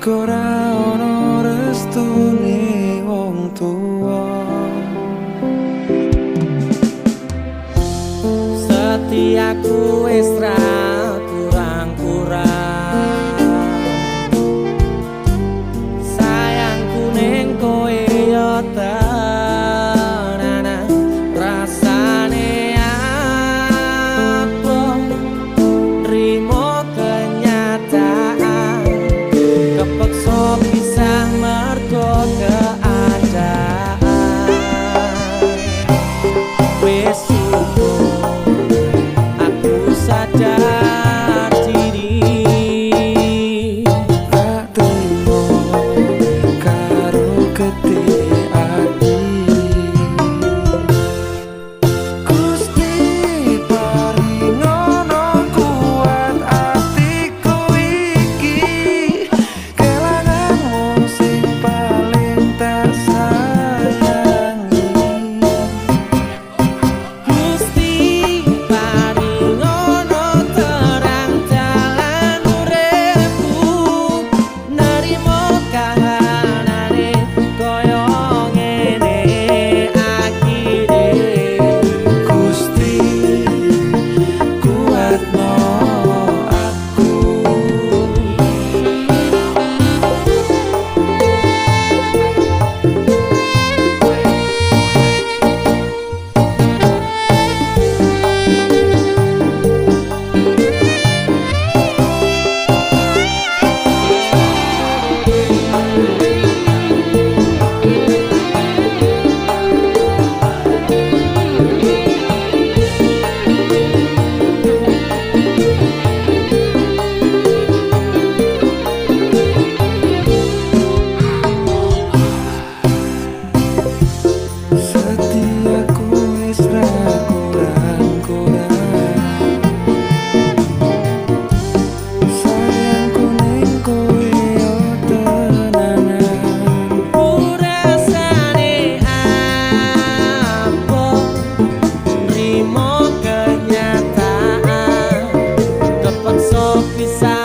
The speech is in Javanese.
Mergo ra ono restune wong tuwa. Setiaku wis ra kurang-kurang, sayangku ning kowe yo tenanan. Rasane apa nrimo kenyataan, kepeksa pisah mergo keadaan. Wis cukup aku sadar diri, Tak trimo karo gede ati. Gusti paringono kuat atiku iki, kelangan wong sing paling tak sayangi. Gusti paringono terang dalan uripku, narimo kahanane kaya ngene akhire. Gusti kuatno aku. Setiaku wis ra kurang-kurang, sayangku ning kowe yo tenanan. Rasane apa nrimo kenyataan, kepeksa pisah.